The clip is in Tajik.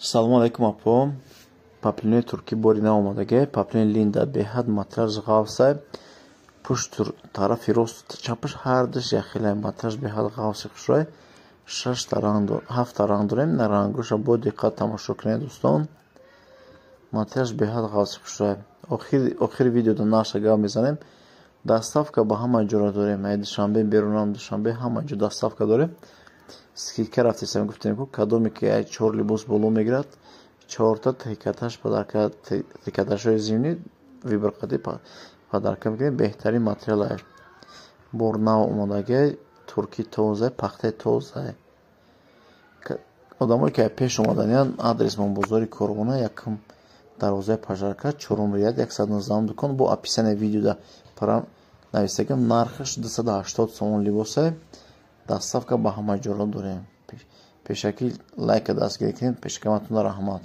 Салому алайкум, апо. Поплинои туркӣ бори нав омадагӣ. Поплини Линда беҳад матраж ғафсай. Пушт, тарафи рост, чапаш ҳардуш яхелай, матраж беҳад ғафси хушрӯй. Шашта ранг, ҳафта ранг дорем. Рангоша бо диққат тамошо кунед, дӯстон. Матраж беҳад ғафси хушрӯй. Охири видеода наша гап мезанем. Доставка ба ҳама ҷора дорем. Ай Душанбе берунам, Душанбе, ҳама ҷо доставка дорем. Скидка рафтесам, гуфтем ку, кадоме ки ай чор либос боло мегирад, чорта трикотаж подарка, трикотажҳои зимний выбор қади подарка мекунем. Беҳтарин материал, бор нав омодагӣ, турки тоза, пахтаи тоза. Одамое ки пеш омаданиянд, адресмон: бозори Корвона, якум дарвозаи пожарка, чорум ряд, 119-ум дукон. Бо описание видеода парам нависагам. Нархаш 280 сомон либосе. Доставка ба ҳама ҷоро дорем. Пешакӣ лайка дастгирӣ кунед. Пешакаматон раҳмат.